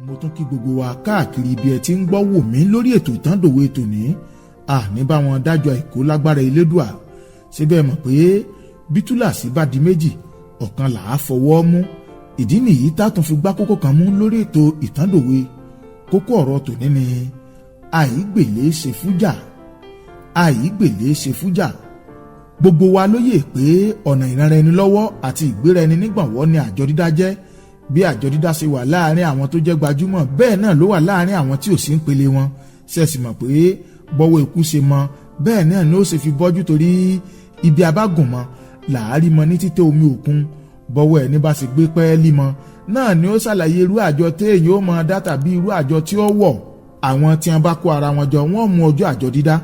Mo tún kí gbogbo wa káàkiri ibi ẹ ti ń gbọ́ wò mí lórí ètò Ìtàndòwe tòní. Àní bá wọn dájọ́ àìkú lágbára Elédùà. Síbẹ̀ mọ̀ pé bí túláàsì bá di méjì, ọ̀kan là á fọwọ́ mú. Ìdí nìyí tá a tún fi gbá kókó kan mú lórí ètò Ìtàndòwe. Kókó ọ̀rọ̀ tòní ni àìgbèlé ṣe fújà. Àìgbèlé ṣe fújà. Gbogbo wa ló yè pé ọ̀nà ìranra ẹni lọ́wọ́ àti ìgbéra ẹni nígbọ̀nwọ́ ni àjọ dídá jẹ́. Bí àjọ dídá ṣe wà láàárín àwọn tó jẹ́ gbajúmọ̀, bẹ́ẹ̀ náà ló wà láàárín àwọn tí ò sí ń pele wọn. Ṣẹ̀sì mọ̀ pé bọ́wọ́ ikú ṣe mọ, bẹ́ẹ̀ náà ni ó ṣe fi bọ́jú, torí ibi abágùn mọ́ làárí mọ ní títẹ́ omi òkun. Bọ́wọ́ ẹni bá ṣe gbé pẹ́ẹ́lí mọ náà ni ó ṣàlàyé irú àjọ téèyàn ó mọ dá tàbí irú àjọ tí ó wọ̀. Àwọn tí wọn bá kó ara wọn jọ, wọ́n mú ọjọ́ àjọ dídá.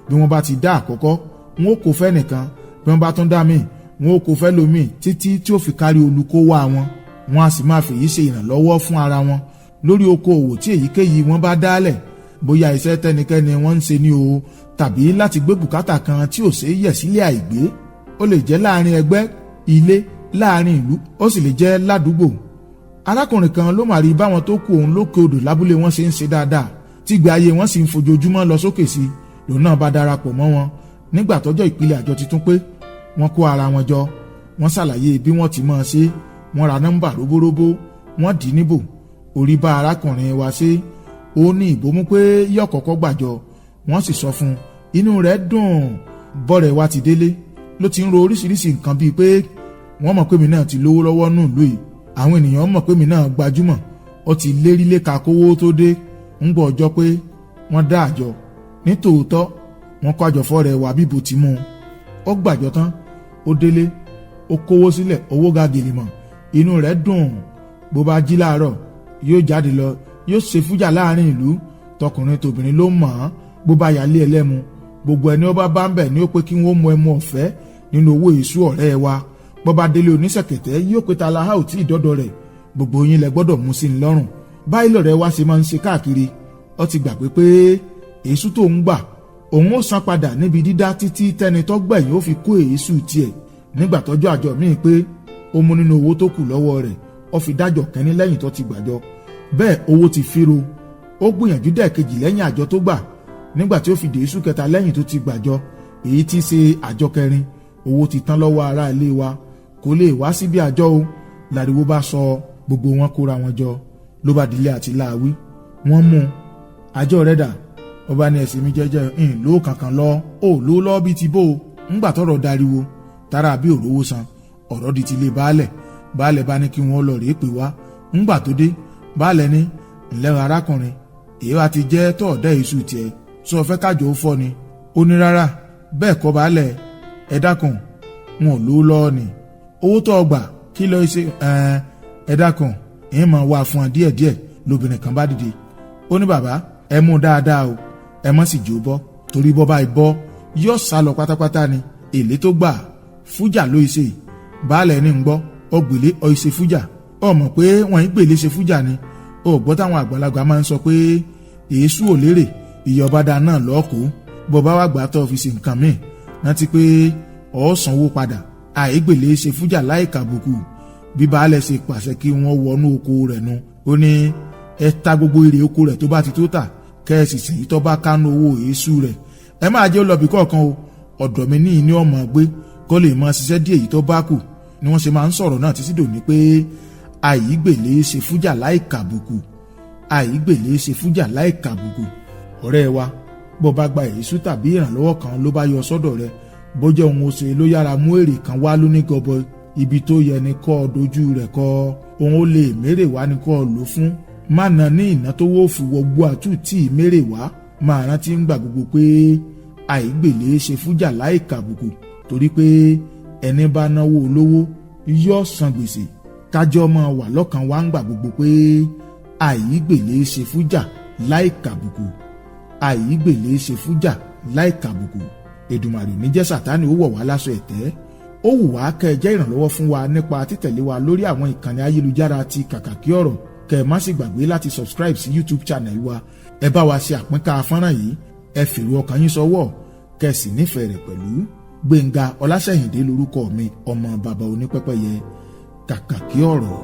Bí wọ́n bá ti dá àkọ́kọ́, wọn ó kó fẹ́ nìkan. Bí wọ́n bá tún dá míì, wọn ó kó fẹ́ lómìn, títí tí ó fi kárí olùkówá wọn. Wọn a sì máa fèyí ṣe ìrànlọ́wọ́ fún ara wọn lórí okòòwò tí èyíkéyìí wọn bá dálẹ̀, bóyá iṣẹ́ tẹnikẹ́ni wọ́n ń ṣe ní o, tàbí láti gbé bùkátà kan tí ò ṣeé yẹ̀ sílẹ̀ àìgbé. Ó lè jẹ́ láàrin ẹgbẹ́, ilé, láàrin ìlú, ó sì lè jẹ́ ládùúgbò. Arákùnrin kan ló mà rí báwọn tó kù òun lókè odò lábúlé wọn ṣe ń ṣe dáadáa, tígbé ayé wọn sì ń fojoojúmọ́ lọ sókè sí i. Lòun náà bá darapọ̀ mọ́ wọn. Nígbà tọ́jọ́ ìpìlẹ̀ àjọ tuntun pé, wọ́n kó ara wọn jọ, wọ́n ṣàlàyé bí wọ́n ti máa ṣe. Wọ́n ra nọ́mbà róbóróbó, wọ́n dì í níbò. Orí bá arákùnrin wa ṣe, ó ní ìbomú pé yóò kọ́kọ́ gbàjọ. Wọ́n sì sọ fún un, inú rẹ̀ dùn. Bọ́rẹ̀ wa ti délé, ló ti ń ro oríṣiríṣi nǹkan, bíi pé wọ́n mọ̀ pé mi náà ti lówó lọ́wọ́ nù lù yìí, àwọn ènìyàn mọ̀ pé mi náà gbajúmọ̀. Ó ti lérí léka kówó tó dé. Ń gbọ́ ọjọ́ pé wọ́n dá àjọ nítòótọ́, wọ́n kó àjọ fọ́rẹ̀ wá bíbo ti mú un. Ó gbàjọ tán, ó délé, ó kówó sílẹ̀, owó ga gèlè mọ̀. Inú rẹ̀ dùn. Bó bá jí láàárọ̀, yóò jáde lọ, yóò ṣe fújà láàrin ìlú. Tọkùnrin tòbìnrin ló mọ̀ ọ́n. Bó bá yálé ẹlẹ́mu, gbogbo ẹni ó bá bá ń bẹ̀ ní ó pé kí wọ́n mú ẹmu ọ̀fẹ́ nínú owó èṣù ọ̀rẹ́ wa. Bó bá délé oníṣẹ̀kẹ̀tẹ̀, yóò pé ta la ò tí ì dọ́dọ̀ rẹ̀, gbogbo yín lẹ gbọ́dọ̀ mú sí i lọ́rùn. Báyìí lọ̀rẹ́ wa ṣe máa ń ṣe káàkiri. Ó ti gbàgbé pé èṣù tó ń gbà, òun ó san padà níbi dídá, títí tẹni tó gbẹ̀yìn ó fi kó èṣù tiẹ̀. Nígbà tọ́jọ́ àjọ míì pé, ó mú nínú owó tó kù lọ́wọ́ rẹ̀, ó fi dájọ́ kẹ́ni lẹ́yìn tó ti gbàjọ. Bẹ́ẹ̀ owó ti fíro. Ó gbìyànjú dẹ́ẹ̀kejì lẹ́yìn àjọ tó gbà. Nígbà tí ó fi dèésù kẹta lẹ́yìn tó ti gbàjọ, èyí tí í ṣe àjọ kẹrin, owó ti tán lọ́wọ́ ará ilé wa. Kò lè wá síbi àjọ o. Làríwó bá sọ, gbogbo wọn kóra wọn jọ, ló bá dilé àti láàwí. Wọ́n mú un. Àjọ rẹ̀ dà? Ọba ní ẹ̀sìn mi jẹ́jẹ́ ń ló kankan lọ. Ó ló lọ́ bí ti bó o. Ńgbà tọ́rọ̀ dariwo, tara bí òrówó san, ọ̀rọ̀ di ti ilé baálẹ̀. Baálẹ̀ bá ní kí wọ́n lọ rèé pè wá. Ńgbà tó dé, baálẹ̀ ní, "Ǹlẹ́ arákùnrin, èyí wá ti jẹ́ tọ́ọ̀dẹ́ èṣù tiẹ̀? Sọ fẹ́ kájọ ó fọ́ ni?" Ó ní, "Rárá, bẹ́ẹ̀ kọ́ baálẹ̀, ẹ dákun, wọn ò lówó lọ́wọ́ ni." "Owó tó ọgbà, kí ló ṣe? Ẹ dákun, ìyẹn máa wà fún ọ díẹ̀díẹ̀." Lóbìnrin kan bá dìde, ó ní, "Bàbá, ẹ mú dáadáa o, ẹ mọ́ sì jò bọ́, torí bọ́ báyìí bọ́, yóò sá lọ pátápátá ni. Èlé tó gbà, fújà ló ṣe." Baálẹ̀ ní, "Ń gbọ́, ọgbèlé ọ̀ṣẹ̀ fújà? Ọ mọ̀ pé wọ́n ń gbèlé ṣe fújà ni? Ó gbọ́ táwọn àgbàlagbà máa ń sọ pé èésú ò lérè, ìyọba dáa náà lọ́ọ̀kú. Bó bá wà gbà tó fi ṣe nǹkan míì, rántí pé ọ̀ sanwó padà. Àìgbèlé ṣe fújà láì kàbùkù." Bí baálẹ̀ ṣe pàṣẹ kí wọ́n wọnú oko rẹ̀ nu. Ó ní, "Ẹ ta gbogbo èrè oko rẹ̀ tó bá ti tó tà, kẹ́ ẹ sì sèyí tó bá kánú owó èésú rẹ̀. Ẹ máa jẹ́ lọ́bì kọ̀ọ̀kan o. Ọ̀dọ̀ mi ní ìní ọmọ gbé, kó lè máa ṣiṣẹ́ díẹ̀ èyí tó bá kù." Ni wọ́n ṣe máa ń sọ̀rọ̀ náà títí dòní pé àìgbèlé ṣe fújà láì kàbùkù, àìgbèlé ṣe fújà láì kàbùkù. Ọ̀rẹ́ wa, bó bá gba èésú tàbí ìrànlọ́wọ́ kan ló bá yọ sọ́dọ̀ rẹ, bó jẹ́ òun ó ṣe ló yára mú èrè kan wá lóní gọbọ, ibi tó yẹ ni kọ́ ọ dojú rẹ̀ kọ́. Òun ó lè mérè wá ni kọ́ ọ lò fún. Má na ní ìná tó wó fi wọgbó àtúntì mérè wá. Máa rántí ń gbà gbogbo pé àìgbèlé ṣe fújà láì kàbùkù, torí pé ẹni bá náwó olówó yóò san gbèsè. Kájọ́ máa wà lọ́kàn wa ń gbà gbogbo pé àìgbèlé ṣe fújà láì kàbùkù, àìgbèlé ṣe fújà láì kàbùkù. Èdùmàrè ní jẹ́ Sátánì ó wọ̀ wá láṣọ ẹ̀tẹ́. Ó wù wá kẹ́ ẹ jẹ́ ìrànlọ́wọ́ fún wa nípa títẹ̀lé wa lórí àwọn ìkànnì ayélujára ti Kàkàkí Ọ̀rọ̀. Kẹ́ ẹ má sì gbàgbé láti subscribe sí YouTube channel wa. Ẹ bá wa ṣe àpínká fọ́nrán yìí, ẹ fèrò ọkàn yín sọwọ́, kẹ́ ẹ sì nífẹ̀ẹ́ rẹ̀ pẹ̀lú. Gbẹ̀ngà Ọlásẹ̀yìndé lórúkọ mi, ọmọ bàbá onípẹ́pẹ́yẹ. Kàkàkí Ọ̀rọ̀.